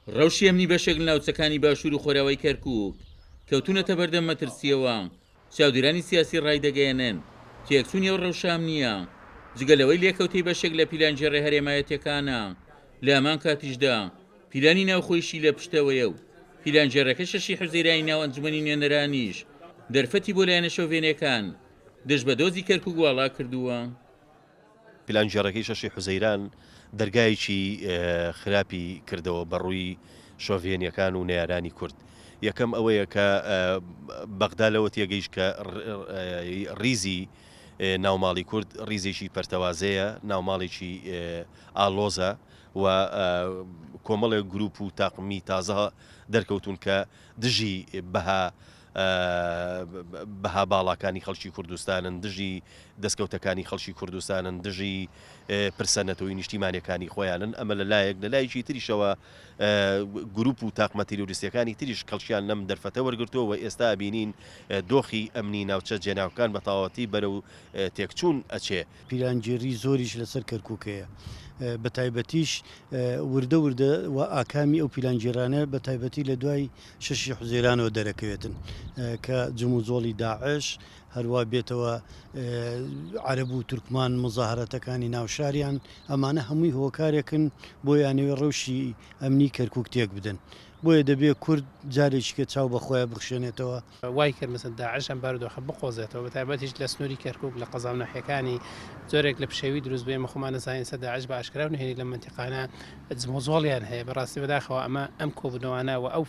ڕەوشی ئەمنی بەشێک لە ناوچەکانی باشوور و خۆراوای کەرکووک کەوتوونەتە بەردەم مەترسییەوە، چاودێرانی سیاسی ڕایدەگەیەنن، تێکچوونی ئەو ڕەوشە ئەمنییە جگە لەوەی لێکەوتەی بەشێک لە پیلانگێڕە هەرێمایەتییەکانە، لە هەمان کاتیشدا پیلانی ناوخۆیشی لە پشتەوەیە و پیلانگێڕەکەی شەشی حوزەیرانی ناو ئەنجومەنی نوێنەرانیش دەرفەتی بۆ لایەنە شۆڤێنییەکان دژ بە دۆزی کەرکووک واڵا کردووە. پیلانگێڕەکەی شەشی حوزەیران دەرگایەکی خراپی کردەوە بە ڕووی شۆڤێنیەکان و نەیارانی کورد. یەکەم ئەوەیە کە بەغدا لەوە تێگەیشت کە ڕیزی ناوماڵی کورد ڕیزێکی پەرتەوازەیە، ناوماڵێکی ئاڵۆزە و کۆمەڵێک گروپ و تاقمی تازە دەرکەوتوون کە دژی بەها بەها باڵاکانی خەڵکی کوردستانن، دژی دەستکەوتەکانی خەڵکی کوردستانن، دژی پرسە نەتەوەی نیشتیمانیەکانی خۆیانن، ئەمە لە لایەک، لە لایەکی تریشەوە گروپ و تاقمە تیرۆریستیەکانی تریش کەڵکیان لەم دەرفەتە وەرگرتووە و ئێستا ئەبینین دۆخی ئەمنی ناوچە جێناوکان بە تەواوەتی بەرەو تێکچوون ئەچێ. پیلانگێڕی زۆریش لەسەر کەرکوک هەیە بەتایبەتیش وردە وردە و ئاکامی ئەو پیلانگێرانە بەتایبەتی لە دوای شەشی حوزەیرانەوە دەرەکەوێتن کە جموجۆڵی داعش هەروا بێتەوە عەرەب و تورکمان مزاهرەتەکانی ناو شاریان ئەمانە هەمووی هۆکارێکن بۆ یانەوێ ڕەوشی ئەمنی کەرکک تێک بدەن بۆیە دەبێ کورد جارێکیکە چاو بە خۆیان بخشێنێتەوە. وای کرد مەسەن داعش ئەم بارودۆخە بقۆزێتەوە بە تایبەتیش لە سنووری کەرکوک لە قەزا و ناحیەکانی جۆرێک لە پشێوی دروست بوو ئێمە خۆمان ئەزانین ئێستا داعش بە ئاشکرا و نهێنی لەم مەنتیقانە جموجۆڵیان هەیە بەڕاستی بەداخەوە ئەمە ئەم کۆبوونەوانە و ئەو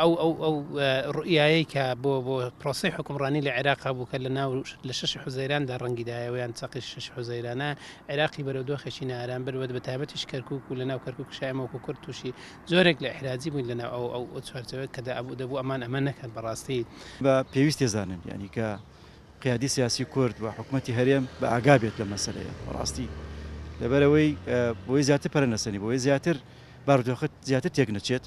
ئەو ئەو ئەو ڕوئیایەی کە بۆ بۆ پرۆسەی حوکمڕانی لە عێراق هەبوو کە لە ناو لە شەشی حوزەیراندا ڕەنگی دایەوە یان چەقی شەشی حوزەیرانە عێراقی بەرەو دۆخێکی نائارام برد و بە تایبەتیش کەرکوک و لە ناو کەرکوکیشا ئێمە وەکو کورد تووشی جۆرێک لە ئیحراجی بووین لە ناو ئەو ئەو چوارچێوەیە کە دەبوو دەبوو ئەمان ئەمە نەکەن بەڕاستی. بە پێویست دەزانن یانی کە قیادی سیاسی کورد و حکومەتی هەرێم بە ئاگا بێت لەم مەسەلەیە بەڕاستی لەبەرئەوەی بۆی زیاتر پەرە نەسەنی بۆی زیاتر بارودۆخە زیاتر تێک نەچێت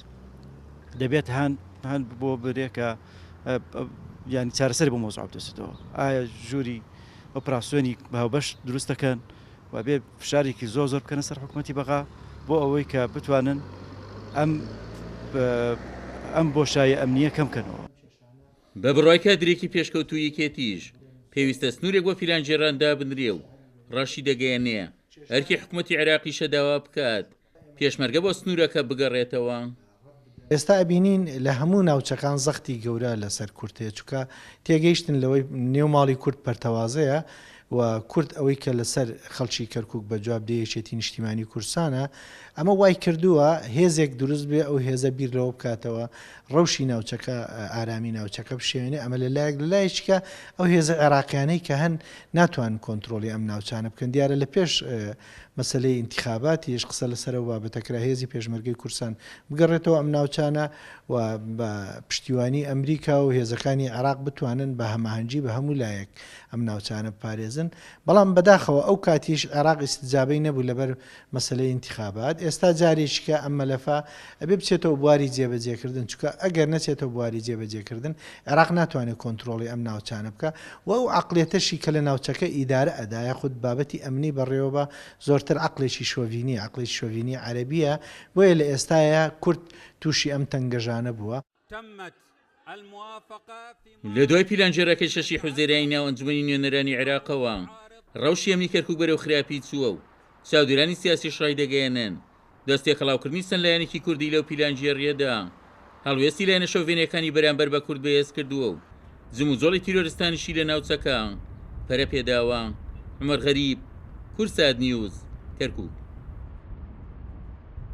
دەبێت هان هان بۆ برێ کە یانی چارەسەر بۆ مۆزوع بدۆزێتەوە ئایا ژووری ئۆپراسیۆنی هاوبەش دروست دەکەن و بێ فشارێکی زۆر زۆر بکەنە سەر حکومەتی بەغا بۆ ئەوەی کە بتوانن ئەم ئەم بۆشایە ئەمنیە کەم کەنەوە. بە بڕوای کادرێکی پێشکەوتووی یەکێتیش، پێویستە سنوورێک بۆ پیلانگێڕان دابنرێ و ڕاشیدەگەیەنێ، ئەرکی حکومەتی عێراقیشە داوا بکات پێشمەرگە بۆ سنوورەکە بگەڕێتەوە. ئێستا ئەبینین لە هەموو ناوچەکان زەختی گەورە لەسەر کورد هەیە چونکە تێگەیشتن لەوەی نێو ماڵی کورد پەرتەوازەیە و کورد ئەوەی کە لەسەر خەڵکی کەرکوک بە جواب دێ یەکێتی نیشتیمانی کوردستانە ئەمە وای کردووە هێزێک دروست بێ ئەو هێزە بیر لەوە بکاتەوە ڕەوشی ناوچەکە ئارامی ناوچەکە بشێوێنێ ئەمە لە لایەک لە لایەکیکە ئەو هێزە عێراقیانەی کە هەن ناتوانن کۆنترۆڵی ئەم ناوچانە بکەن دیارە لە پێش مەسەلەی ئینتیخاباتیش قسە لەسەر ئەو بابەتە کرا هێزی پێشمەرگەی کوردستان بگەڕێتەوە ئەم ناوچانە و بە پشتیوانی ئەمریکا و هێزەکانی عێراق بتوانن بە هەماهەنگی بە هەموو لایەک ئەم ناوچانە بپارێزن بەڵام بەداخەوە ئەو کاتیش عێراق ئیستجابەی نەبوو لەبەر مەسەلەی ئینتیخابات ئێستا جارێکیکە ئەم مەلەفە ئەبێ بچێتەوە بواری جێبەجێکردن چونکە ئەگەر نەچێتەوە بواری جێبەجێکردن عێراق ناتوانێت کۆنترۆڵی ئەم ناوچانە بکا و ئەو عەقڵیەتەشی کە لە ناوچەکە ئیدارە ئەدا یاخود بابەتی ئەمنی بەڕێوە با زۆرتر عەقڵێکی شۆڤینیە عەقڵێکی شۆڤینی عەرەبیە بۆیە لە ئێستایا کورد توشی ئەم تەنگەژانە بووە. لە دوای پیلانگێڕەکەی شەشی حوزەیرانی ناو ئەنجومەنی نوێنەرانی عێراقەوە، ڕەوشی ئەمنی کەرکوک بەرەو خراپی چووە و چاودێرانی سیاسیش ڕایدەگەیەنن، دەستتێکەڵاوکردنی چەند لایەنێکی کوردی لەو پیلانگێڕییەدا، هەڵوێستی لایەنە شۆڤێنییەکانی بەرامبەر بە کورد بەهێز کردووە و جموجۆڵی تیرۆرستانیشی لە ناوچەکە پەرە پێداوە. عومەر غەریب، کوردسات نیوز، کەرکوک.